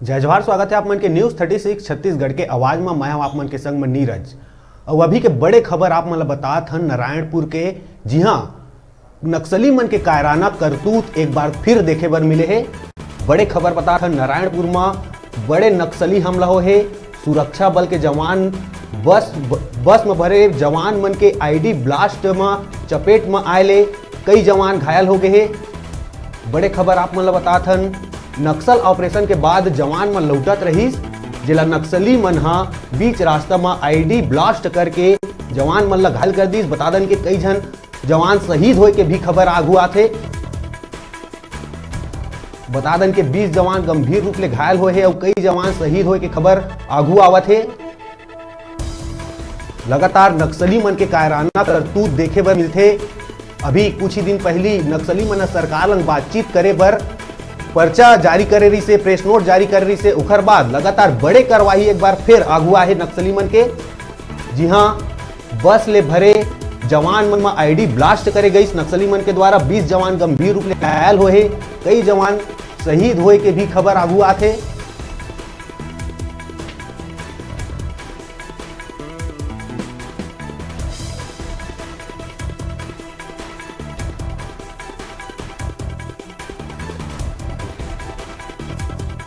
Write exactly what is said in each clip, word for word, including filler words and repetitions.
जय जोहार, स्वागत है आप मन के न्यूज़ थर्टी सिक्स छत्तीसगढ़ के आवाज में। मैं हूं आप मन के संग में नीरज। अउ अभी के बड़े खबर आप मन ला बतात हन नारायणपुर के, जिहां नक्सली मन के कायराना करतूत एक बार फिर देखे बर मिले हे। बड़े खबर बतात हन नारायणपुर में बड़े नक्सली हमला हो हे। सुरक्षा बल के जवान बस, ब-, बस में भरे जवान मन के आईडी ब्लास्ट में चपेट में आए ले कई जवान घायल हो गए हे। बड़े खबर आप मन ला बतात हन, नक्सल ऑपरेशन के बाद जवान मन लौटत रहिस, जेला नक्सली मन ह बीच रास्ता म आईडी ब्लास्ट करके जवान मन ला घायल कर दिस। बता दन के कई झन जवान शहीद होए के भी खबर आगू आथे। बता दन के बीस जवान गंभीर रूप ले घायल होए हे अउ कई जवान शहीद होए के खबर आगू आवत हे। लगातार नक्सली मन के कायराना करतूत देखे बर मिलथे। अभी कुछ ही दिन पहली नक्सली मन ह सरकार लंग बातचीत करे बर पर्चा जारी करे रहिसे, प्रेस नोट जारी करे रहिसे। ओखर बाद लगातार बड़े कार्रवाई एक बार फिर आगू आहे नक्सली मन के, जिहां बस ले भरे जवान मन म आईडी ब्लास्ट करे गईस नक्सली मन के द्वारा। बीस जवान गंभीर रूप ले घायल होए हे, कई जवान शहीद होए के भी खबर आगू आथे।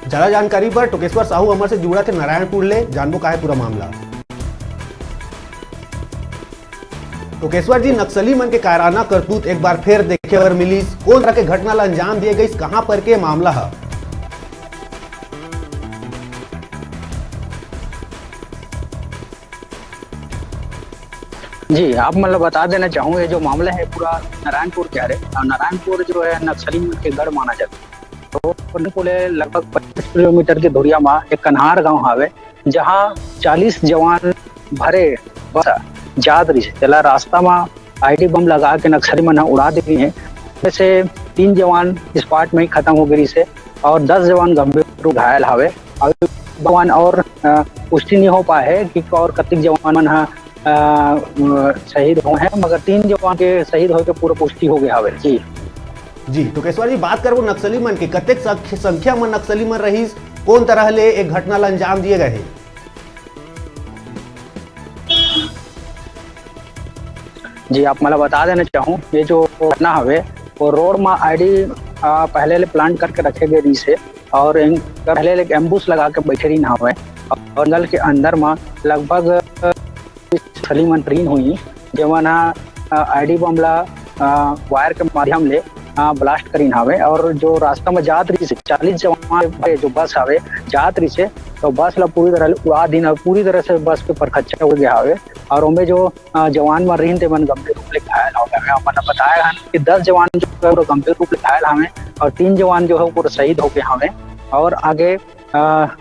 ज्यादा जानकारी बर टोकेश्वर साहू हमर से जुड़त हे नारायणपुर ले, जानबो का हे पूरा मामला। टोकेश्वर जी, नक्सली मन के कायराना करतूत एक बार फिर देखे बर मिलिस, कोन तरह के घटना ला अंजाम दिए गईस, कहां पर के मामला ह? जी, आप मतलब बता देना चाहूँ, ये जो मामला है पूरा नारायणपुर के हरे, और नारायणपुर जो है नक्सली के गढ़ माना जाता है। तो नारायणपुर ले लगभग पच्चीस किलोमीटर के दूरिया मा एक कन्हार गांव हावे, जहां चालीस जवान भरे बस जात रहिस, तेला रास्ता मा आईडी बम लगा के नक्सली मन ह उड़ा दे रही है। जैसे तीन जवान स्पॉट में ही खत्म हो गए से और दस जवान गंभीर रूप घायल हावे। और जवान और, अ, पुष्टि नहीं हो पाए है कि और कतिक जवान मन ह, अ, शहीद हुए हैं, मगर तीन जवान के शहीद होए के पूरा पुष्टि हो गया हवे। जी। जी, टोकेश्वर जी, बात करबो नक्सली मन के, कतेक संख्य-, संख्या में नक्सली मन रहीस, कौन तरह ले एक घटना ला अंजाम दिए गए हे? जी, आप मला बता देना चाहूँ, ये जो घटना हवे, वो रोड में आईडी, आ, पहले ले प्लान करके रखे गए रहिस हे और इन-, पहले ले एम्बुश लगा के बैठे रहिन हवे और जंगल के अंदर में लगभग सलीम अंतरीन हुई, जेमन ह, आ, आईडी बम ला, आ, वायर के माध्यम ले, आ, ब्लास्ट करीन हवे और जो रास्ता में जात रहिस हे, चालीस जवान भरे जो बस हवे, जात रहिस हे, तो बस ला पूरी तरह ले उड़ा दीन और पूरी तरह से बस के परखच्चा हो गया हवे। और ओमे जो, अ, जवान मन रहिन, तेमन गंभीर रूप ले घायल हो गए हवे। हमन बताए हन कि दस जवान जो है, पूरा गंभीर रूप ले घायल हवे और तीन जवान जो है, पूरा शहीद हो गए हवे। और आगे, अ, अ,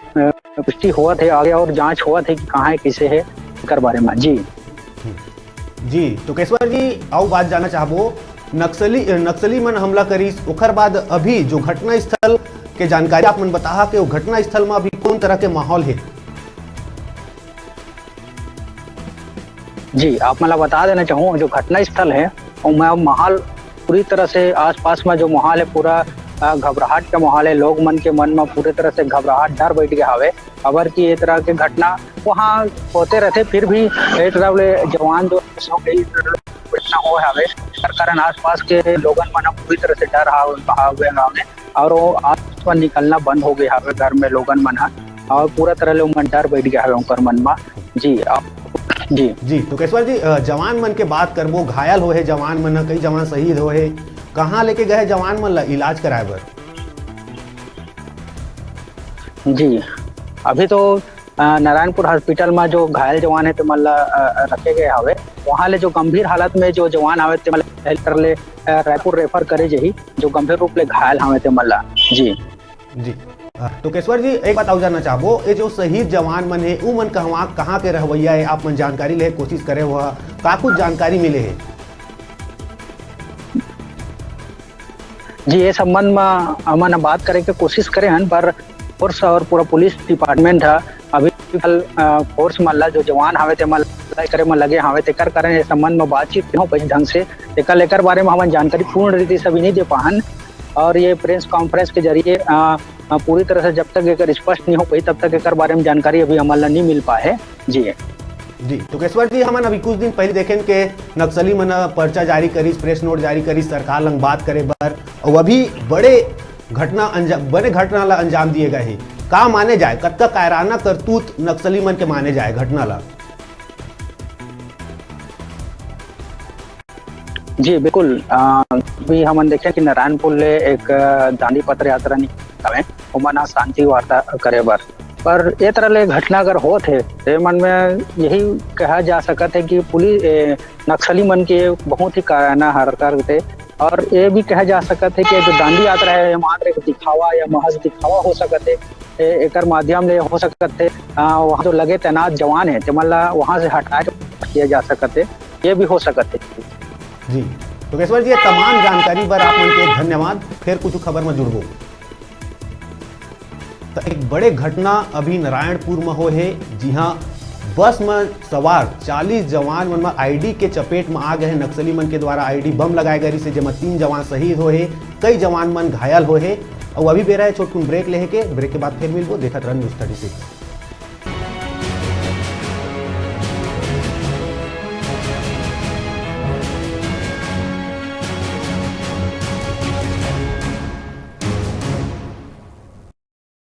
पुष्टि होवत है आगे और जांच होवत है कि कहाँ है, किसे है, एकर बारे में। जी। जी, टोकेश्वर जी, अउ बात जानना चाहबो, नक्सली, नक्सली मन हमला करिस, ओकर बाद अभी जो घटना स्थल के जानकारी आप मन बताहा कि वो घटना स्थल में अभी कौन तरह के माहौल है? जी, आप मला बता देना चाहूँ, जो घटना स्थल है, वो मैं माहौल पूरी तरह से आसपास में जो माहौल है, पूरा, अ, घबराहट का माहौल है। लोग मन के मन में पूरी तरह से घबराहट, डर बैठ गया हवे। अबर की ये तरह के घटना वहाँ होते रहते, फिर भी ये तरह ले जवान जो सौ कई घटना हो हवे, एकर कारण आसपास के लोगन मन पूरी तरह से डर हाव-, हावे हवे और वो आसपास निकलना बंद हो गए हवे घर में लोगन मन ह, और पूरा तरह ले उमन डर बैठ गया हवे उनकर मन में। जी, आप, जी। जी, टोकेश्वर जी, अ, जवान मन के बात करबो, घायल होए हे जवान मन ह, कई जवान शहीद होए हे, कहाँ लेके गए जवान मन ला इलाज कराए बर? जी, अभी तो, अ, नारायणपुर हॉस्पिटल में जो घायल जवान है, तेमन ला, अ, रखे गए हवे। वहाँ ले जो गंभीर हालत में जो जवान आवे, तेमन ला हेल्थ कर ले, अ, रायपुर रेफर करे जही, जो गंभीर रूप ले घायल हवे, तेमन ला। जी। जी। अ, टोकेश्वर जी, एक बात अउ जानना चाहबो, ये जो शहीद जवान मन हे, उ मन कहवा, कहाँ के रहवैया हे, आप मन जानकारी ले कोशिश करे हो, का कुछ जानकारी मिले हे? जी, ये संबंध में हमन बात करे के कोशिश करे हन, पर फोर्स और पूरा पुलिस डिपार्टमेंट ह अभी फिलहाल, अ, फोर्स मन ला जो जवान हवे, ते मन ला करे में लगे हवे, तेकर कारण ये संबंध में बातचीत नहीं हो पाई ढंग से। तेकर, एकर बारे में हमन जानकारी पूर्ण रीति से अभी नहीं दे पाहन। और ये प्रेस कॉन्फ्रेंस के जरिए अ, अ, पूरी तरह से जब तक एकर स्पष्ट नहीं हो पाई, तब तक एकर बारे में जानकारी अभी हमन ला नहीं मिल पाए है। जी। जी, टोकेश्वर जी, हमन अभी कुछ दिन पहले देखेन के नक्सली मन ह पर्चा जारी करिस, प्रेस नोट जारी करिस सरकार लंग बात करे बर, और अभी बड़े घटना अंजाम, बड़े घटना ला अंजाम दिए गए हे। का माने जाए, कतका कायराना करतूत नक्सली मन के माने जाए घटना ला? जी बिल्कुल। अ, अभी हमन देखे कि नारायणपुर ले एक, अ, दांडी पत्र यात्रा निकाले, ओमन आज शांति वार्ता करे बर, पर ए तरह ले घटना अगर होत हे, तो ए मन में यही कहा जा सकत हे कि पुलिस, ए, नक्सली मन के बहुत ही कायराना हरकत हे। और ये भी कहा जा सकत हे कि जो दांडी यात्रा है, ये मात्र एक दिखावा या महज दिखावा हो सकत हे। ए-, एकर माध्यम ले हो सकत हे, अ, वहाँ जो लगे तैनात जवान है, तेमन ला वहाँ से हटा के किया जा सकत हे, ये भी हो सकत हे। जी, टोकेश्वर जी, ये तमाम जानकारी बर आप मन के धन्यवाद। फिर कुछ खबर में जुड़बो। तो एक बड़े घटना अभी नारायणपुर में हो हे, जिहां बस में सवार चालीस जवान मन में आईडी के चपेट में आ गए हैं। नक्सली मन के द्वारा आईडी बम लगाए गए, से जेमा तीन जवान शहीद हो हे, कई जवान मन घायल हो हे। और अभी बेरा है छोटकुन ब्रेक लेहे के, ब्रेक के बाद फिर मिलबो। देखत रहन न्यूज़ थर्टी सिक्स।